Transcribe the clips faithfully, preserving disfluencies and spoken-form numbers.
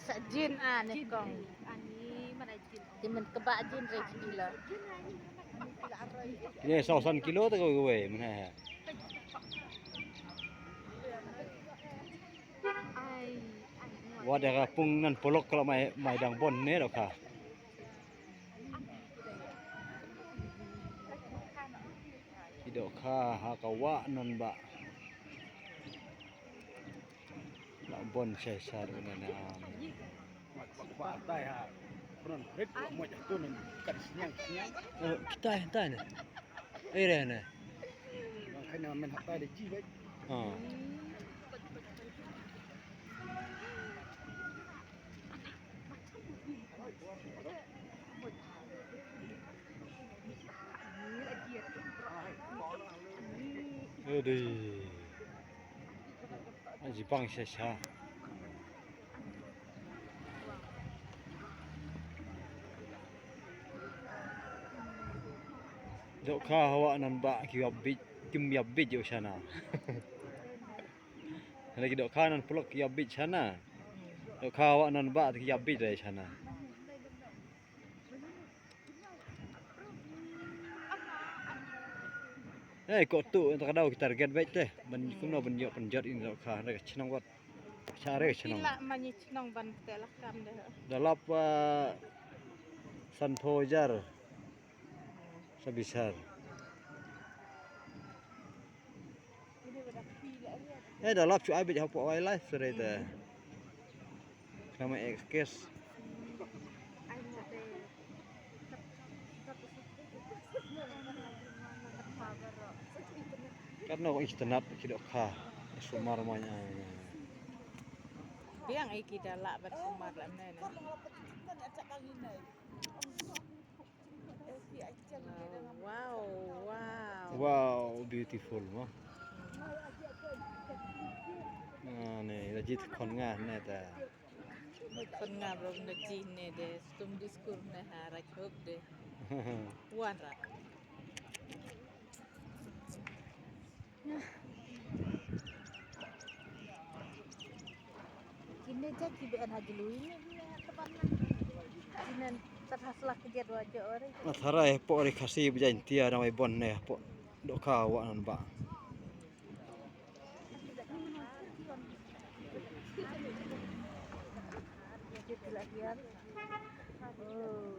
Sa jin a ne kong. Ti men kaba jin re kilo. Kine saw san kilo te kawei, mene. Wa da ka pung nan polok kala mai, mai dang bon ne dohkha. Ki dohkha ha ka wah nan ba. La bon shai shar na na. Kitai, kitai ne. Ai re ne. Bang kena men hatai de ji bai. Ha. Aduh. Aji bang sha sha. Dohkha hawa nan ba ki yap bit, kim yap bit yo shana. Lagi dohkha nan pulok ki yap bit shana. Dohkha hawa nan ba ki yap bit re shana. Eh, ko tu ta ka dau ki target bait te. Ban kumno ban ïoh pynjot in dohkha re ka chnong wat. Cha re ka chnong. Pila mani chnong ban te la kam de. Da lap, ah, san phew hajar. Sa bisar. Eh, da lap chu ai bit hapoh wildlife sere te. Kama ek kes. Katno ko internet ki dohkha. Sumar manya. Biang ai ki da lah bat sumar lah ne ne. Wow, wow. Wow, beautiful mo. Ah, ne, la jit khon nga ne ta. Khon nga bro na ji ne de, stum diskur ne ha ra khop de. Wan ra. Kine ja ki be an ha jlui ne, ne ha tapan na. Kine tat ha slak ke jadwa jo ore. Na tharai hapoh ri Khasi bjain tia na wai bon ne hapoh dohkha wa nan ba. Oh.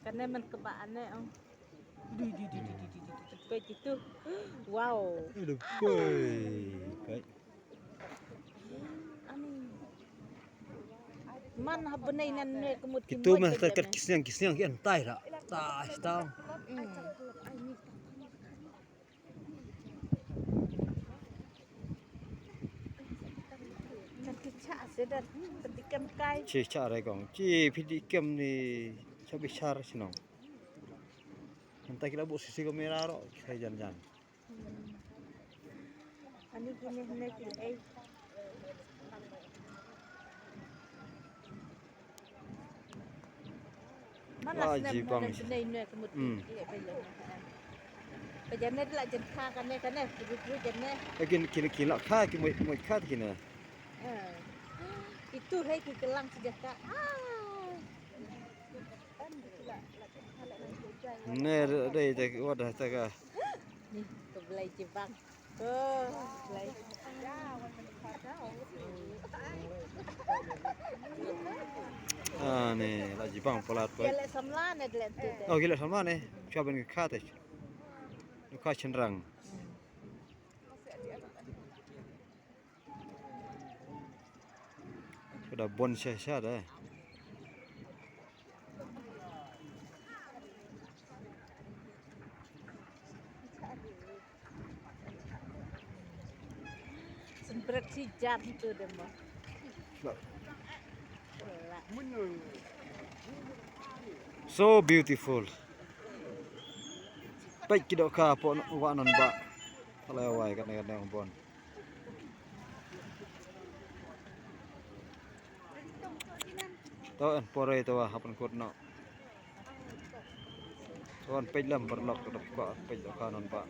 Kane man kaba ane ong. Di di di di di di di di di itu. Wow. Aduh, koi. Koi. Ani. Man ha bnai nan ne kemut. Kitu mah tar kat kisniang kisniang ki antai ra. Ta sta. Hmm. Kan ki cha se dan, kan di kem kai. Chi cha re kong. Chi phi di kem ni cha bi char chnong. Hanta ki la bu sisi kamera ro, sai jan jan. Hmm. Ani kine hne ki ei. Mana ah, snem ji bang. Bnai ne kemut. Hmm. Ki ei bai le. Ka jane la jen kha kane kane, ki ru ru jane. Lakin kine kine la kha ki moi moi kha kine. Eh. Itu hai ki kelang sejata. Ah. Ne dei te wa da ta ka. Ni, ka blai jibang. Oh, blai. Ah, ne, la jibang palat pa. Ki leh samla ne dei tu te. Oh, ki leh samla ne. Chwa ben ka te. Ka chenrang. Hmm. Sudah bon sha sha da. Sempret si jam tu deh mo. So beautiful. Peit ki dohkha hapoh wa nan ba. Ka la wai katne katne ong bon. To en pore to wa hap pynkut noh. Wan peit lem paralok, ka dap ba peit da ka non ba.